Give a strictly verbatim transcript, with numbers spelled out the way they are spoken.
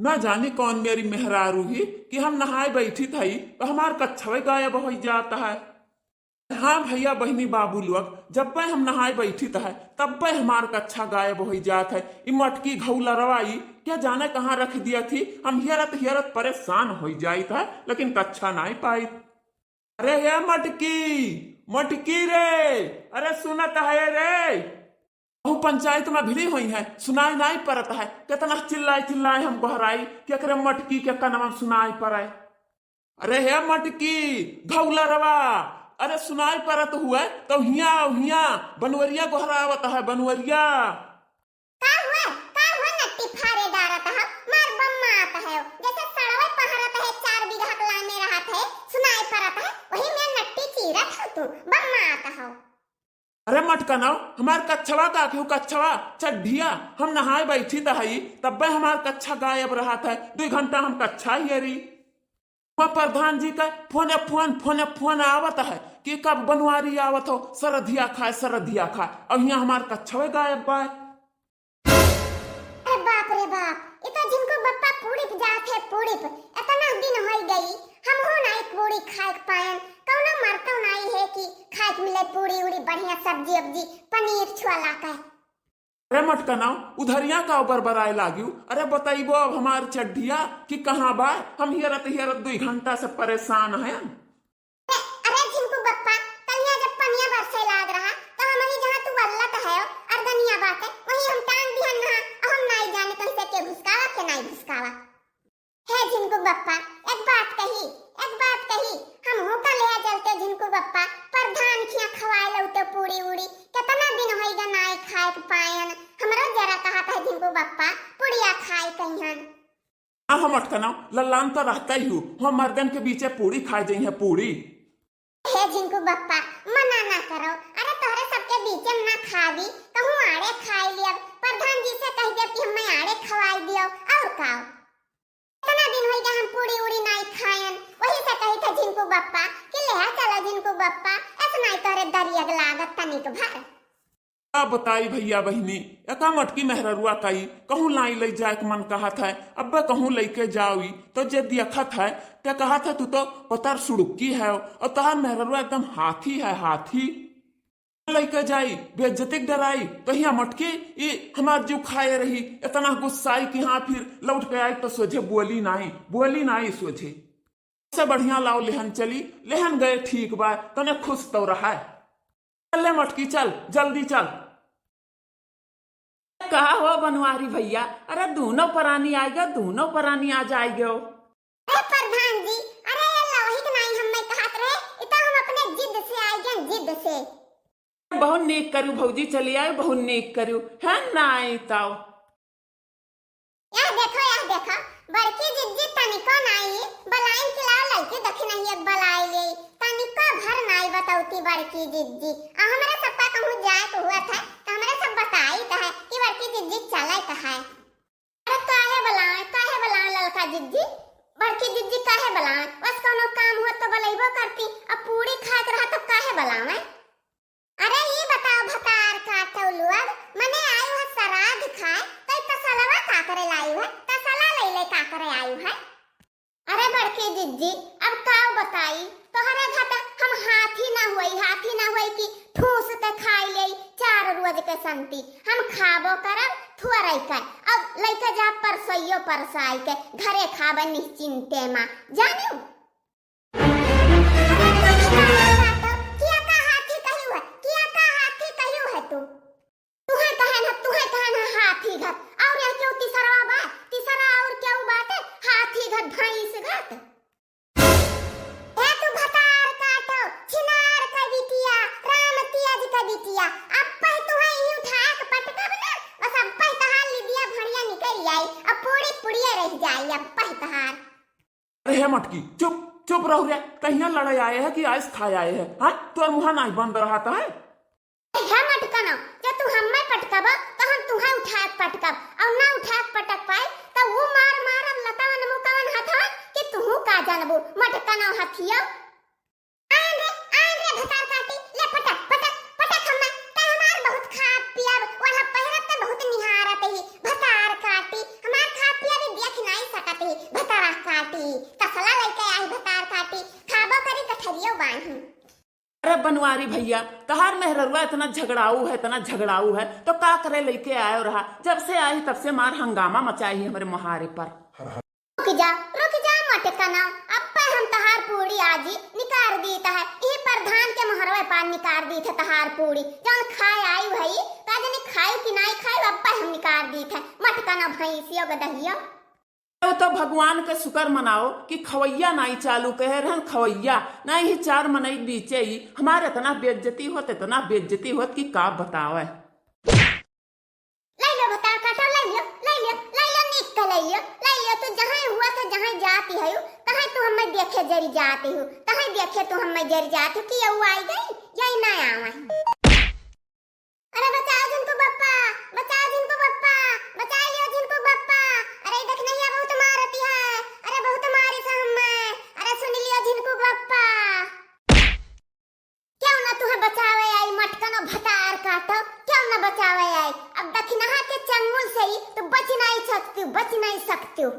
ना जानी कौन मेरी मेहरारू ही कि हम नहाए बैठित हई तो हमार कच्छवे गायब होइ जात है। हाँ भइया, बहिनी, बाबू लोग, जब्बे हम नहाए बैठित है, तब्बे हमार कच्छा गायब होइ जात है। ई मटकी घौलरवा ई क्या जाने कहाँ रख दिया थी। हम हियरत हियरत परेशान होइ जाइत है, लेकिन कच्छा नाई पाइत। अरे हे मटकी, मटकी रे, अरे सुनत है रे? बहु पंचायत में भिड़ी हुई है, सुनाई नाई परत है। कितना चिल्लाए चिल्लाए हम गोहराई कि एकरे मटकी के कनवा में सुनाई पड़े। अरे हे मटकी, घौलरवा, अरे सुनाई परत हुए तो हिया, हिया बनवरिया गोहरावत है, बनवरिया। का हुआ, का हुआ नट्टी फारे डारत है, मार बम्मा आता है, जैसे सड़वे पहरत है, चार बीघा के लाने रहत है, सुनाई परत है, वही में नट्टी चीरत है तू, बम्मा आता है। अरे मटकनव, हमार कच्छवा का केहू कच्छवा, चड्ढिया, हम नहाए बैठित हई, तब्बे हमार कच्छा गायब रहत है। दुई घंटा हम कच्छा हेरी। वहाँ प्रधान जी का फोने फोन, फोने फोन आवत है कि कब बनवारी आवत हो, सरधिया खाए, सरधिया खाए। अब हियाँ हमार कच्छवे गायब बाय। अरे बाप रे बाप, ई तो झिनकू बप्पा पूड़िप जात है, पूड़िप। इतना दिन होइ गई, हमहू नाई पूड़ी खाए के पाएन। कौनो मरतो नाई है कि खाए के मिले पूड़ी उड़ी, बढ़िया सब्जी उब्जी, पनीर छुआला के। अरे मटकनव, उधरिया का बरबराए लागिउ? अरे बतइबो अब हमार चड्ढिया कि कहाँ बा? हम हियरत हियरत दुई घंटा से परेशान हैं। अरे झिनकू बप्पा, कलिया जब पनिया बरसे लाग रहा, तो हमही जहाँ तू वल्लत है, अर्दनिया बाटे, वहीं हम टांग दिहन रहा, अब हम नाई जाने तुमसे के भुसकावा, के नाई भुसकावा। हे झिनकू बप्पा, एक बात कही, एक बात कही, हमहू का लेहा चलते झिनकू बप्पा, प्रधान खिया खवाए लौते पूड़ी उड़ी, कितना दिन होइगा नाई खाए के पायन, हमरो जरा कहत है झिनकू बप्पा, पुड़िया खाए कहियन। अब हम अटकना, लल्लान तो रहता ही हूँ, हम मर्दन के बीचे पूड़ी खाए जइहे, पूड़ी। हे झिनकू बप्पा, मना ना करो। अरे तोहरे सबके बीचे में ना खाबी, कहूँ आड़े खाए लियब। प्रधान जी से कह देब कि हमें आड़े खवाई दियो, और का? इतना दिन होइगा हम पूड़ी उड़ी नाई खायन, वही से कही थे झिनकू बप्पा कि लेहा चला झिनकू बप्पा, ऐसे नाई तोहरे दरियग लागत तनिक भर। का बताई भइया बहिनी, एका मटकी मेहररुआ काई कहूँ लाई लई जाए के मन कहत है, अब्बे कहूँ लइके जाओ ई, तो जे देखत है, ते कहत है, "तू तो पतर सुड़ुक्की है, और तोहार मेहररुआ एकदम हाथी है, हाथी।" लइके जाई, बेइज्जती के डराई, तो हिया मटकी ई हमार जीव खाए रही, इतना गुस्साई कि हाँ, फिर लौट के आई तो सोझे बोली नाई, बोली नाई सोझे। से बढ़िया लाओ लेहन चली, लेहन गए ठीक बा, तने खुश तो रहा। चल ले मटकी, चल, जल्दी चल। का हो बनवारी भइया, अरे दूनो परानी आइ गयो, दूनो परानी आज आइ गयो। ए प्रधान जी, अरे ये लवही के नाई हम्मे कहत रहे, इ तो हम अपने जिद से आइ गए, जिद से। बहुत नीक करू भौजी, चली आए, बहुत नीक करू, है नाई ताओ। यह देखो, यह देखो, बड़की जिज्जी तनिको नाई, बलाइन के लाओ लइके देखी नहीं, अब बलाई ले, तनिको भर नाई बतौती बड़की जिज्जी। आ हमरे सबका कहूँ जाए के हुआ था, तो हमरे सब बताई तो है कि बड़की जिज्जी चले तो है। अरे काहे बलावे, काहे बलावे ललका जिज्जी? बड़की जिज्जी काहे बलावे? बस कौनो काम हुआ तो बलैबो करती, अब पूरी खाए के रहा तो काहे बलावे? अरे ई बताओ भतार काटौ लोग, मने आयु है सराध खाए, तो ई तसलवा का करे लायु है? तसला ले ले का करे आयु है? अरे बड़की जिज्जी, अब काव बताई, तोहरे घर त हम हाथी ना होई, हाथी ना होई कि ठूस के खाई ले चार रोज के संती। हम खाबो करब थोरै कर, अब लइके जा परसैयो परसाई के घरे खाबे निश्चिंते मा, जानियो। अरे तू बताओ, किया का हाथी कहियो है, किया का हाथी कहियो है तू? तुहे कहन ह, तुहे कहन ह हाथी घत। और यहाँ क्यों तीसरा बा? तीसरा और क्यों बात है? हाथी घत, भैंस घत। हे तू भतार काटो, छिनार का बिटिया, राम तेज का बिटिया। अब पह तुहे यूं ठाक पटकब ना, बस अब पह तहार लिदिया भड़िया निकल आई, अब पूरी पुड़िया रह जाई, अब पह तहार। अरे हे मटकी, चुप, चुप रहो रे। कहिया लड़े आए है कि आइस खाए आए है? हाँ, तोर मुँह नाई बंद रहत है। हे मटकनो, जब तू हम्मे पटकबो, तो हम तुहे उठाए के पटकब, और ना उठाए के पटक पाई, तो वो मार मारब लतावन मुकवन हथवन कि तुहू का जानबू, मटकनो हथियो। आन रे, आन रे भतार काटी, ले पटक, पटक, पटक हम्मे, ते हमार बहुत खाब पियब, वह पहिरत ते बहुत निहारत ही, भतार काटी, हमार खाब पियब देख नाई भतार काटी, तसला लइके आई भतार काटी, खाबो करी गठरियो बांधी। अरे बनवारी भइया, तहार मेहररुआ इतना झगड़ाऊ है, इतना झगड़ाऊ है, तो का करे लइके आयो रहा? जब से आई तब से मार हंगामा मचाई है हमरे मोहारे पर। रुक जा, रुक जा मटकना, अब्बे हम तहार पूड़ी आजी निकार दीत है, ई प्रधान के मोहरवे पार निकार दीत है तहार पूड़ी, जौन खाए आई भई, का जनी खाई कि नाई खाई, अब्बे हम निकार दीत है, मटकना भैंसियो गदहियो। तो, तो भगवान के शुक्र मनाओ कि खवैया नाई चालू कहे रहन, खवैया नाई ही चार मनई बीचे ही हमार इतना बेइज्जती होत, इतना बेइज्जती होत कि का बतावे। ले लो भतार काटो, ले लो, ले लो, ले लो, निक का ले लो, ले लो, तू जहाँ हुआ था, जहाँ जाती है, तहाँ तू हमें देखे जरी जाती हो, तहाँ देखे तू हमें जरी जाती हो कि ये आई गई, यही ना आवा है। अरे बचाओ झिनकू बप्पा, बचाओ झिनकू बप्पा, बचा लियो झिनकू बप्पा। अरे ई देखनहिया बहुत मारती है, अरे बहुत मारी से हम्मे, अरे सुन लियो झिनकू बप्पा। क्यों ना तुहे बचावे आई मटकनो भतार काटो, क्यों ना बचावे आई? अब दखिनहा के चंगुल से ही तो बच नहीं सकती, बच नहीं सकती।